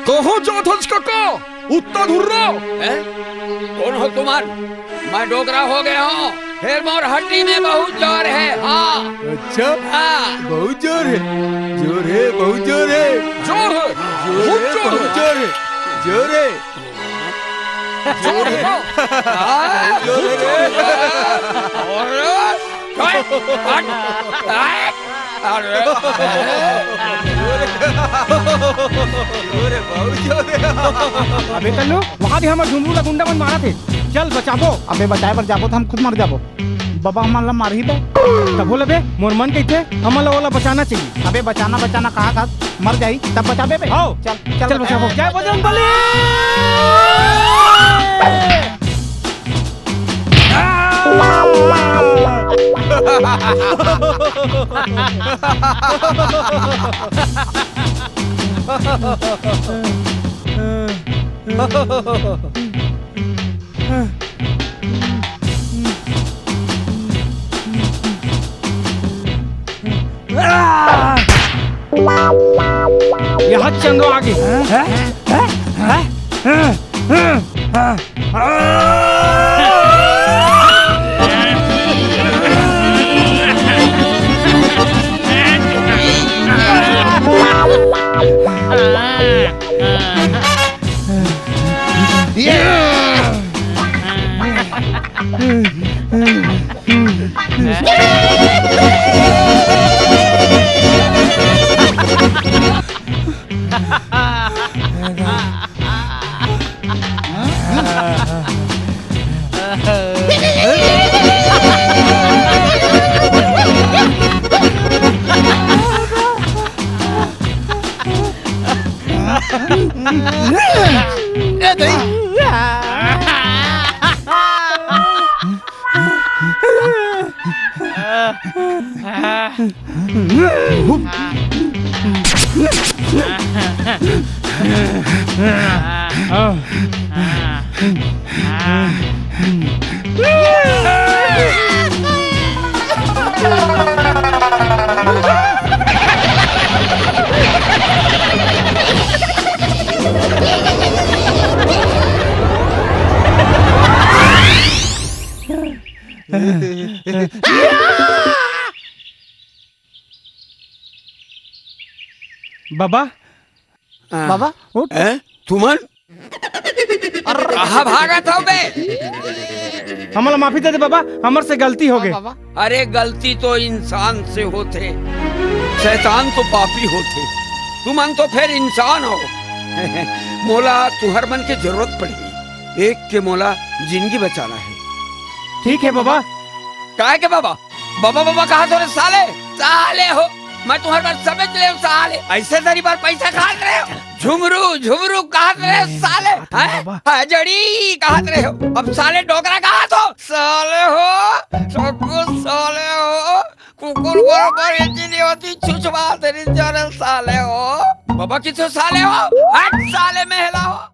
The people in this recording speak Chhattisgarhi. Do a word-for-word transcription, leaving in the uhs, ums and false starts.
कहाँ जात हस कका? उत्ता धुर्रा। हैं? कोन हो तुमन? मैं डोकरा हो गे हों, फेर मोर हड्डी में बहुत जोर हे। हाँ। अच्छा? हाँ। बहुत जोर हे। जोर हे, बहुत जोर हे। जोर हे। जोर बहुत हे, जोर बहुत हे। जोर हे। जोर हे। जोर हे। हाँ। जोर हे। अरे, हट, हट। अरे। अबे कल्लू, वहाँ भी हमर झुमरू ला गुंडा मन मारत हे। चल बचाबो। अबे बचाए बर जाबो त हम खुद मर जाबो। बाबा हमन ला मारही बे। तभो ले बे, मोर मन कहिथे, हमन ला ओला बचाना चाहिए। अबे बचाना बचाना कहा था, मर जाही तब बचाबे बे। आओ। चल, चल चल बचाबो। बचाबो। जय बजरंग बली। यहाँ चंदो आगे। हैं? हैं? हैं? हैं? हैं? बाबा, हाँ। बाबा, उठ। हैं? तुमन? कहाँ भागत हव बे? हमला माफी दे दे बाबा, हमर से गलती हो गे। हाँ, बाबा। अरे, गलती तो इंसान से होथे, शैतान तो पापी होथे, तुमन तो फेर इंसान हो। मोला तुहर मन के जरूरत पड़ही, एक के मोला जिंदगी बचाना हे। ठीक हे बाबा। काय के बाबा? बाबा, बाबा कहा तो रे साले? साले हो, मैं तुम्हारे पास समझ ले हूँ साले। ऐसे तेरी बार पैसा खात रहे हो, झुमरू झुमरू कहत रहे हो साले, हैं? बाबा। हजड़ी कहत रहे हो, अब साले डोकरा कहा तो साले हो, सबको साले हो, कुकुर बरोबर ये चीज होती छुछवा तेरी जरे साले हो। बाबा किस साले हो? हट साले महला हो।